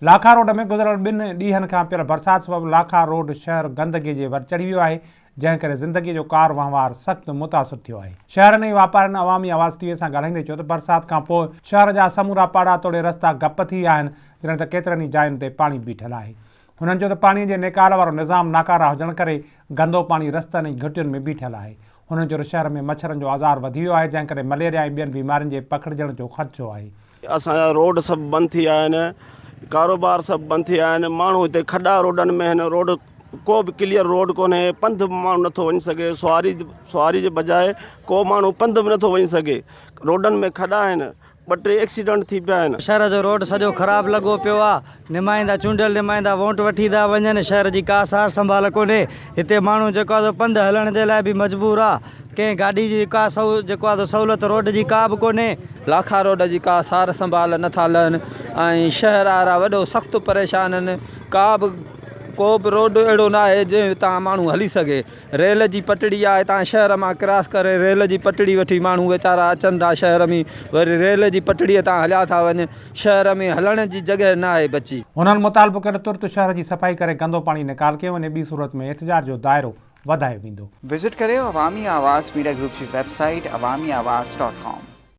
Lakha road ۾ گذريل ٻن ڏينهن کان پيل برسات سبب لاکا روڊ شهر گندگي جي ور چڙهي ويو آهي، جنهن ڪري زندگي جو ڪار وهنوار سخت متاثر ٿيو آهي. شهرين ۽ واپارين عوامي آواز ٽي وي سان ڳالهائيندي چيو ته برسات کان پوء شهر جا سمورا پاڙا توڙي رستا گپ ٿي ويا آهن، جڏهن ته ڪيترن ئي جاين تي پاڻي بيٺل آهي. هنن چيو ته پاڻي جي نيڪال وارو نظام ناڪاره هجڻ ڪري گندو پاڻي رستن ۽ گهٽين ۾ بيٺل آهي. هنن چيو ته شهر ۾ مڇرن جو آزار وڌي ويو آهي، جنهن ڪري مليريا ۽ ٻين بيمارين جي پکڙجڻ جو خدشو آهي. اسان جا روڊ سڀ بند ٿي ويا آهن، ڪاروبار سڀ بند ٿي ويا آهن، ماڻهو هتي کڏا روڊن ۾ آهن، روڊ ڪو به ڪليئر روڊ ڪونهي، پنڌ به ماڻهو نٿو وڃي سگهي، سواري سواري جي بجاء ڪو ماڻهو پنڌ به نٿو وڃي سگهي، روڊن ۾ کڏا آهن، ٻه ٽي ايڪسيڊنٽ ٿي پيا آهن. شهر جو روڊ سڄو خراب لڳو پيو آ، نمائندا چونڊيل نمائندا ووٽ وٺي ٿا وڃن، شهر جي ڪا سار سنڀال ڪونهي، هتي ماڻهو جيڪو آ سو پنڌ هلڻ جي لاء به مجبور آ، ڪنهن گاڏي جي ڪا جيڪو آ سو سهولت روڊ جي ڪا به ڪونهي. لاکا روڊ جي ڪا سار سنڀال نه ٿا لهن ۽ شهر وارا وڏو سخت پريشان آهن ڪا به ڪو به روڊ اهڙو نه آهي جنهن تان ماڻهو هلي سگهي ريل جي پٽڙي آهي هتان شهر مان ڪراس ڪري ريل جي پٽڙي وٺي ماڻهو ويچارا اچن ٿا شهر ۾ وري ريل جي پٽڙي تان هليا ٿا وڃن شهر ۾ هلڻ جي جڳهه نه آهي بچي. هنن مطالبو ڪيو ته ترت شهر جي صفائي ڪري گندو پاڻي نيڪال ڪيو وڃي ٻي صورت ۾ احتجاج جو دائرو وڌايو ويندو. وزٽ ڪريو عوامي آواز ميڊيا گروپ جي web site Awami Awaz dot com.